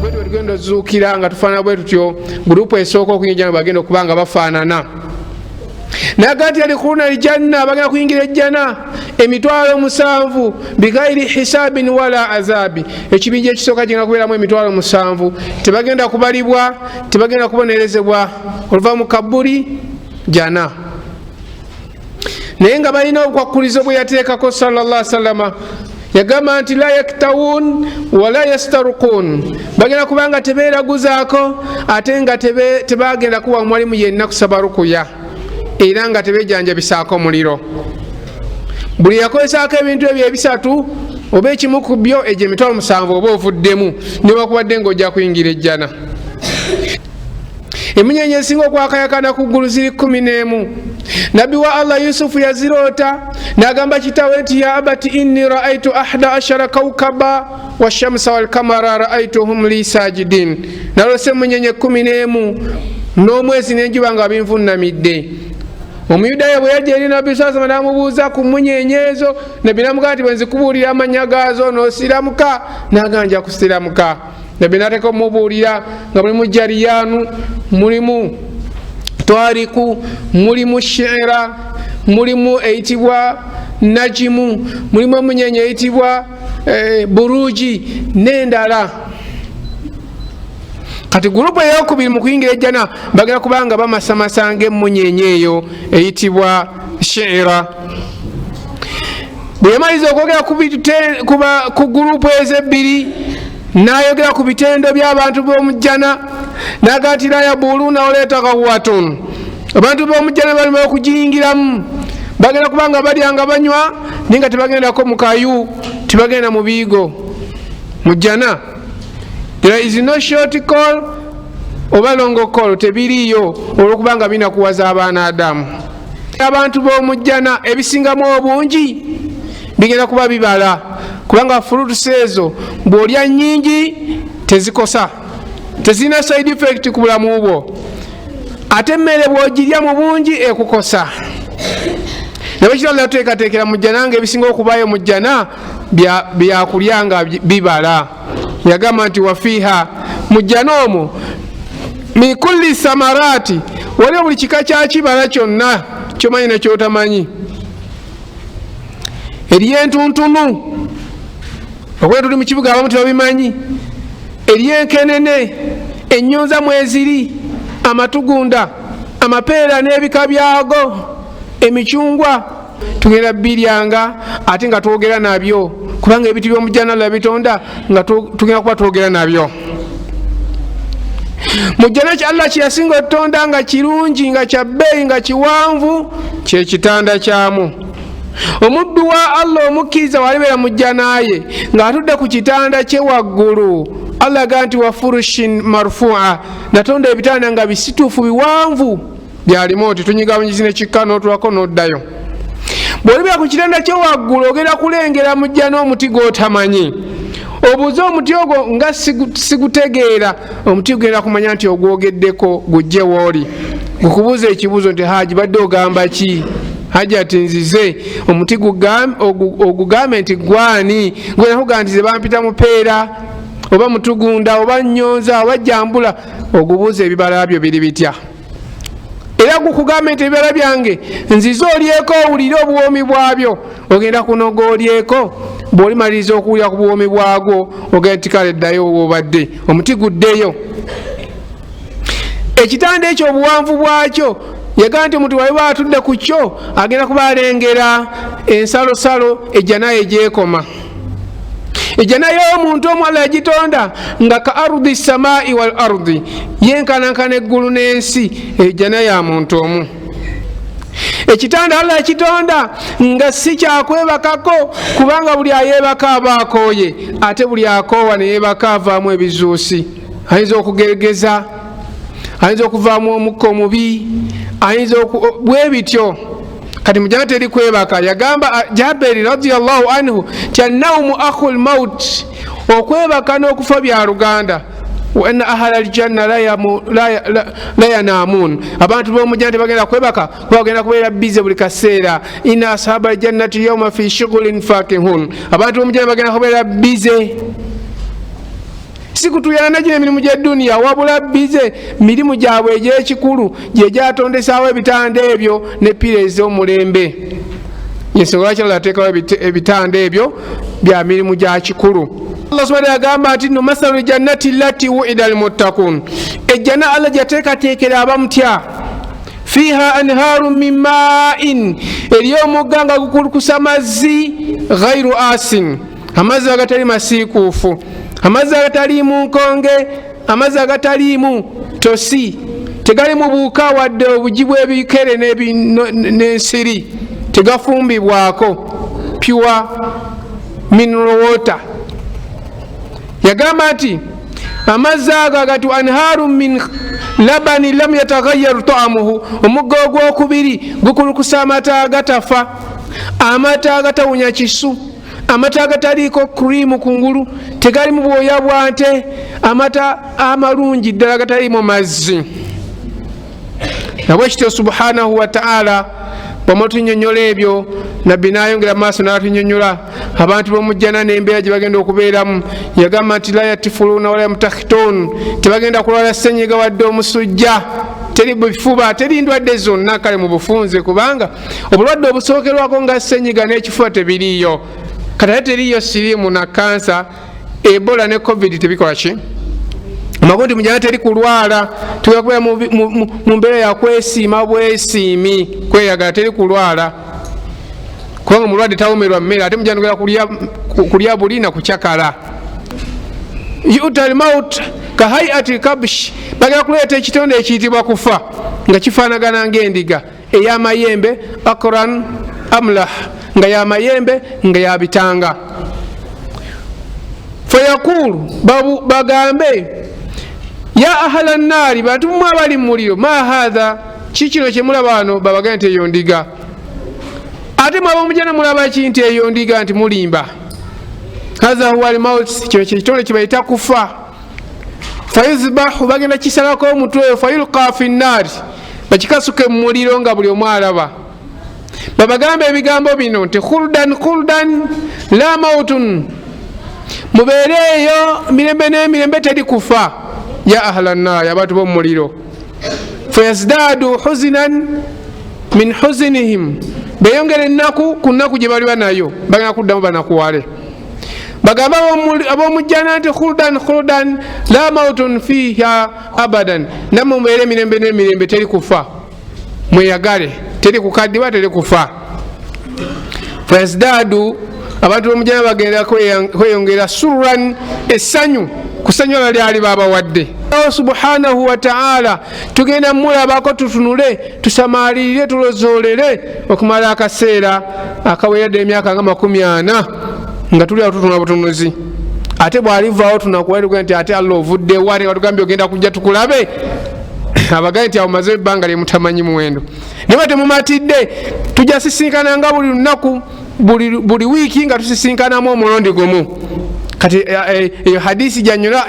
Bwe tugenda ozuukira nga tufaanana bwe tutyo, gurupu esooka okuyingira bagenda okuba nga bafaanana. Naga nti yadkhuluna aljanna, bagenda kuyingira ejjana 70,000 bigairi hisabin wala azabi. Ekibinja ekisooka kigenda kubeeramu 70,000, tebagenda kubalibwa, tebagenda kubonerezebwa oluva mu kaburi jana, naye nga balina obukwakulizo bwe yateekako sallallahu sallama. Yagamba nti la yaktawun wala yastarukun, bagenda kubanga tebeeraguzaako, ate nga tebagenda kuwa mwalimu yenna kusaba rukuya, era nga tebejanjabisaako muliro. Buli yakozesaako ebintu ebyo ebisatu oba ekimu ku byo, egyo 70,000 oba ovuddemu, newakubadde ngaojja kuyingira ejjana. Emunyenye esinga okwakayakana ku ggulu ziri 11. Nabbi wa Allah Yusufu yaziroota n'agamba kitawe nti ya abati inni raaitu 11 kaukaba washamsa walkamara raaituhum li sajidin, nalose emunyenye 11 n'omwezi n'enjuba nga binvunamidde. Omuyudaaya bwe yajja eri Nabbi saa sama n'amubuuza ku munyenye ezo, Nabbi namugamba nti bwe nzikubuulira amannya gaazo n'osiramuka? N'agamba nja kusiramuka. Nabbi n'ateeka omubuulira nga mulimu jariyanu, mulimu twariku, mulimu shiira, mulimu eyitibwa najimu, mulimu emunyenye eyitibwa buruji n'endala. Kati gurupu eyokubiri mu kuyingira ejjana bagenda kubanga bamasamasa ngaemunyenye eyo eyitibwa shiira. Bwe yamaliriza okwogera ku gurupu ezo ebbiri, n'ayogera ku bitendo by'abantu b'omujjana, n'agaa nti la yabuluuna wala yatagawatun. Abantu b'omujjana balima okugiyingiramu bagenda kubanga balya nga banywa, naye nga tebagendako mu kayu, tebagenda mu biigo. Mu jjana there is no short call oba long call, tebiriiyo, olwokubanga binakuwaza abaana Adamu. Abantu b'omujjana ebisingamu obungi bigenda kuba bibala, kubanga fruits ezo bw'olya nyingi tezikosa, tezirina side effect ku bulamu bwo. Ate emmere bw'ogirya mu bungi ekukosa. Nabwekityo Allah tuteekateekera mu jjana nga ebisinga okubaayo mu jjana byakulya nga bibala. Yagamba nti wafiiha, mu jjana omwo, min kulli samarati, waliwo buli kika kya kibala kyonna kyomanyi nekyotamanyi. Eriyo entuntunu, okuba tuli mu kibuga abamu tebabimanyi, eriyo enkenene, ennyonza mweziri, amatugunda, amapeera n'ebika byago, emicungwa. Tugenda biryanga ate nga twogera nabyo, kubanga ebintu byomujjana Allah bitonda nga tugenda kuba twogera nabyo. Mujjana ki Allah kyeyasinga otutonda nga kirungi, nga kyabbeeyi, nga kiwanvu, kyekitanda kyamu. Omuddu wa Allah omukkiriza walibeera mujjanaye ng'atudde ku kitanda kye waggulu, Allah agaa nti wa furushin marfua, natonda ebitanda nga bisituufu biwanvu byalimu oti tunyiga bunyizi nekikka n'otulako n'oddayo. Bw'olibeera ku kitanda kye waggulu ogenda kulengera mujja n'omuti gw'otamanyi, obuuze omuti ogwo nga sigutegeera. Omuti gugenda kumanya nti ogwogeddeko, gujje wooli gukubuuza ekibuuzo nti haji badde ogamba ki? Haji ati nzize. Omuti ogugambe nti gwani? Gugenda kugaa nti ze bampita mupeera oba mutugunda oba nyonza oba jambula. Ogubuuza ebibala byo biri bitya, era gukugambe nti ebibala byange nzize olyeko owulire obuwoomi bwabyo. Ogenda kunoga olyeko, bw'olimaliriza okuwulira ku buwoomi bwagwo ogenda nti kale ddayo wobadde. Omuti guddeyo. Ekitanda ekyo obuwanvu bwakyo, yagamba nti omuntu waliba atudde ku kyo agenda kuba alengera ensalosalo ejjanayo egyekoma. Ejjana y'omuntu omu Allah yagitonda nga ka ardi samai wal ardi, yenkanankana eggulu n'ensi, ejjana ya muntu omu. Ekitanda Allah yakitonda nga si kyakwebakako, kubanga buli ayeebaka aba akooye, ate buli akoowa neyeebaka avaamu ebizuusi, ayinza okugergeza, ayinza okuvaamu omukka omubi, ayinza bwe bityo. Kati mujana teri kwebaka. Yagamba Jaberi radiallahu anhu ti annaumu akhu lmaut, okwebaka n'okufa bya luganda. Wa anna ahla aljanna la yanamun, abantu b'omujjana tebagenda kwebaka kuba bagenda kubeera bize buli kaseera. Inna ashaba aljannati yauma fi shughulin fakihun, abantu b'omujjana bagenda kubeera bize, si kutuyana nagino emirimu gy'edduniya, wabula bize mirimu gyabwe egy'ekikulu gyegyatondesaawo ebitanda ebyo ne pira ez'omulembe. Ensonga lwaki Allah ateekawo ebitanda ebyo bya mirimu gya kikulu. Allah subhanahu yagamba nti no mathalu ljannati lati wuida almuttakun, ejjana Allah gyateekateekera abamutya, fiha anharu min main, eriyo omugga nga gukulukusa mazzi ghairu asin, amazzi agatali masiikuufu, amazzi agataliimu nkonge, amazzi agataliimu tosi, tegalimu buuka wadde obugi bw'ebikere n'ensiri, tegafumbibwako, pure mineral water. Yagamba nti amazzi ago agati anharu min labani lam yataghayyar taamuhu, omugga ogwokubiri gukulukusa amata agatafa, amata agatawunya kisu, amata agataliiko kuriimu kungulu, tegalimu bwoya bwa nte, amata amalungi ddala gataliimu mazzi. Nabwekityo subhanahu wataala bwamatunyonyola ebyo, nabbi nayongera maaso natunyonyola abantu bomujjana n'embeera gye bagenda okubeeramu. Yagamba nti la yatifuluuna wala yamutakhitun, tebagenda kulwala senyiga wadde omusujja, teri bifuba, teri ndwadde zonna. Kale mu bufunze, kubanga obulwadde obusookerwako nga senyiga n'ekifuba tebiriiyo, kati ate teriiyo siriimu na kansa, ebola ne covid tebikola ki amagundi mujana, teri kulwala. Tugenda kubeera mu mbeera yakwesiima bwesiimi, kweyagala, teri kulwala, kubanga omulwadde tawomerwa mmere, ate mujana tugenda kulya buli na kucakala. Yuta almaut kahaiati kabsh, bagenda kuleeta ekitonde ekiyitibwa kufa nga kifaanagana ng'endiga ey'amayembe akran amlah, nga yamayembe nga yabitanga. Fayaqulu, bagambe ya ahla nnaari, bantu mumwe abali mu muliro, ma hatha, ki kino kyemulaba wano? Babagambe nti eyo ndiga. Ate mwaba omujana mulaba ki? Nti eyo ndiga, nti mulimba. Hatha huwa almaut, kino kyekitonde kibayita kufa. Fayuzbahu, bagenda kisalako omutwe, fayulqa fi nnaari, bakikasuke mu muliro nga buli omu alaba. Babagambe ebigambo bino nti khuldan khuldan la mautun, mubeereeyo mirembe n'emirembe, teri kufa. Ya ahla nnaari, abantu b'omumuliro, fayazdadu huzinan min huzinihim, beyongera ennaku ku nnaku gye baliba nayo, bagenda kuddamu banakuwale. Bagambe ab'omujjana nti khuldan khuldan la mautun fiha abadan, nammwe mubeere emirembe n'emirembe, teri kufa, mweyagale, teri kukaddiwa, teri kufa. Fayazdadu, abantu b'omujjana bagenda kweyongera sururan, essanyu ku ssanyu ala lyali babawadde. Subhanahu wataala tugenda mulabako, tutunule, tusamaalirire, tulozoolere okumala akaseera akaweeradde emyaka nga 40 nga tuli awo tutunula butunuzi. Ate bw'alivaawo tunakuwa nti ate Allah ovuddewo, ate batugambye ogenda kujja tukulabe. Abagaye nti awo maze ebbanga lyemutamanyi muwendo, naye temumatidde, tujja sisinkana nga buli lunaku, buli wiiki nga tusisinkanamu omulundi gumu. Kati eyo hadisi janyula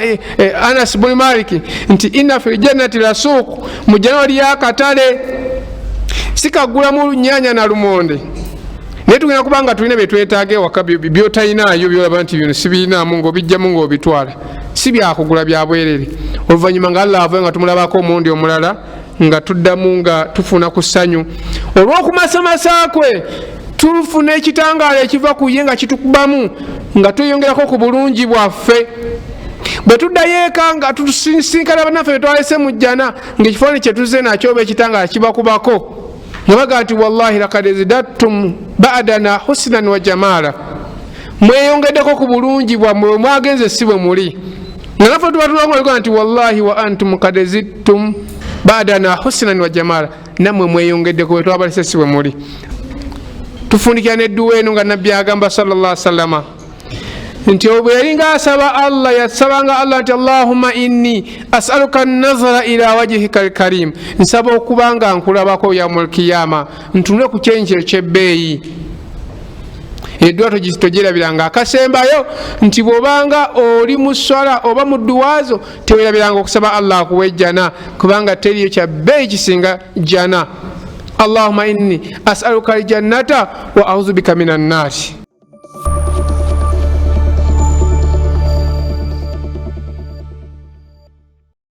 Anas buni Maliki nti inna fi ljannati la suuku, mujjana waliyo akatale, sikagulamu nyanya na lumonde, naye tugenda kuba nga tulina byetwetaaga ewaka byotalinayo, byolaba nti bino sibirinaamu, ngaobijjamu ngaobitwala, si byakugula byabwerere. Oluvannyuma nga Allah avayo nga tumulabako omulundi omulala, nga tuddamu nga tufuna ku ssanyu olw'okumasamasa kwe, tufuna ekitangaala ekiva ku ye nga kitukubamu, nga tweyongerako ku bulungi bwaffe. Bwe tuddayo eka nga tusisinkana bannaffe betwalese mu jjana, ngaekifaananyi kyetuze nakyo oba ekitangaala kibakubako, nga bagaa nti wallahi lakad zidattum badana husnan wa jamaala, mweyongeddeko ku bulungi bwammwe, bwe mwagenze si bwe muli. Nga naffe tuba nti wallahi wa antum kad zidtum badana husnan wa jamaala, nammwe mweyongeddeko, bwe twabalese si bwe muli. Tufundikira nedduwa eno nga nabbi agamba sallallahu sallama nti bwe yalinga asaba Allah, yasabanga Allah nti allahumma inni asaluka nazara ila wajihika alkarim, nsaba okuba nga nkulabako yaumul kiyama, ntunule ku kyenki ekyebbeeyi. Eddwa togyerabiranga. Akasembayo nti bw'obanga oli mu swala oba mu dduwaazo, tewerabiranga okusaba Allah akuwa ejjana, kubanga teriyo kya bbeeyi kisinga jjana. Allahuma inni asaluka aljannata wa auzu bika min annaari.